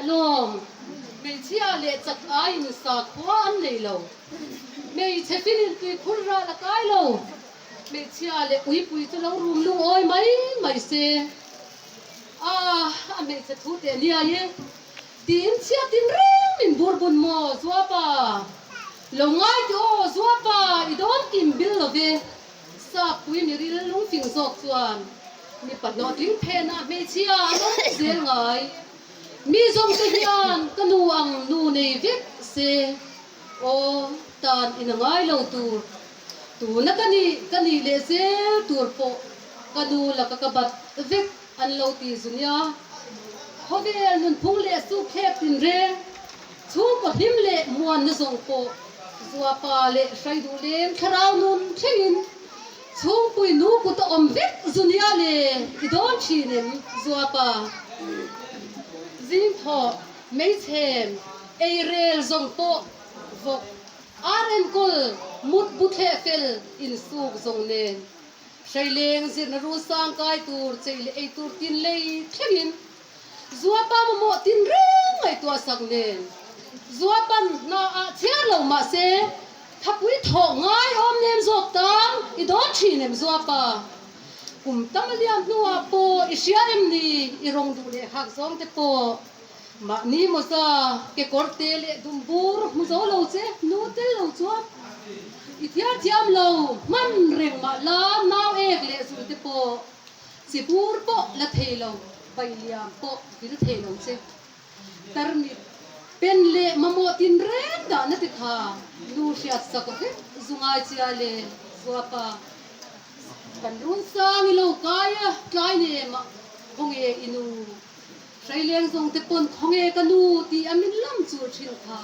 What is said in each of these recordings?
alawm. Hmeichhia leh chak aiin sakhua an nei lo. Hmeichhe finin tuikhur ral a kai lo. Hmeichhia leh uipui chu lo rum lungawi mai mai se. A, a hmeichhe thu teh niai e. Tiin chhiatin reng min burbun maw Zuapa? Lo ngai tih aw Zuapa, i dawn kim bil lo ve. Sappui miril lungfing zawk chuan mipa hlawhtling phenah hmeichhia an awm zel ngai. Mi zawngte hian ka nu ang nu nei vek se aw tan in a ngai lo tur. Tuna ka nih ka nih leh zel tur pawh ka nu laka ka bat vek an lo ti zu nia. Khawvel nunphung leh sukthlek tinreng, chhungkaw hlim leh muanna zawng pawh Zuapa leh Hraiduhleng thlarau nun thlengin chhungpui nu kut a awm vek zu nia le i dawn thin em Zuapa? Zingthawh, meichhem, eirel zawng pawh vawk ar enkawl mut bu thleh fel insuk zawng nen Hreileng zirna rul sang kai tur chei leh ei tur tin lei thlengin Zuapa mamawh tin reng ngaihtuah sak nen Zuapan hna ah chhiar lo mahse thapui thawh ngai awm nem zawk tan i dawn thin em Zuapa? Kum tam a liam hnuah pawh i hria em ni i rawng duh leh hak zawng te pawh Mahni mawza kekawr te leh dumbur hmu zo lo che nu tel lo chuan i thiar thiam lo hman reng mah la nau ek leh zul te pawh chi bur pawh la thei lo pai liam pawh vil thei lo che tarmit pen leh mamawh tin reng dahna te kha nu hriat sak vek zu ngai chia le zuapa kan run sang i lo kai a tlai nem ah khawnge i nu Hreileng zawng te pawn khawnge ka nu tih a min lam chur thin kha.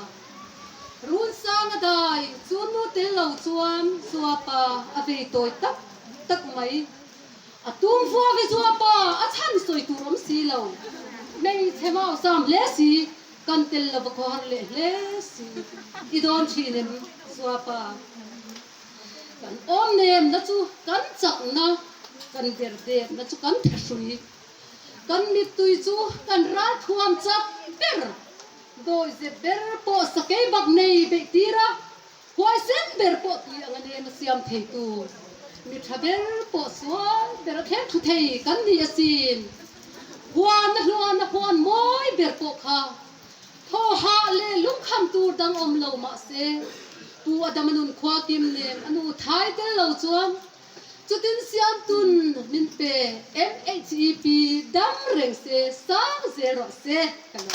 Run sang a dai chu nu tel lo chuan Zuapa a vei tawi tak tak mai. A tum vuak i Zuapa a chhan sawi tur awm si lo. Hmeichhe mau sam hle si, kan tel lo va khawhar leh hle si. I dawn thin em Zuapa? Kan awm nemna chu kan chakna, kan derdepna chu kan thahrui. Kan mittui chu kan ral thuam chak ber, dawihzep ber pawh sakei bak nei beih tir a, huaisen ber pawh tui anga nem a siam thei tur, mi tha ber pawh sual ber a thleng thu thei kan ni asin. Huan a hluan a huan mawi ber pawh kha thaw hah leh lungkham tur dang awm lo mahse, Pu Adama nun khua kim nem a nu thai tel lo chuan Chutin siamtun min pe MHEP dam reng se, sang zel rawh se ka lo.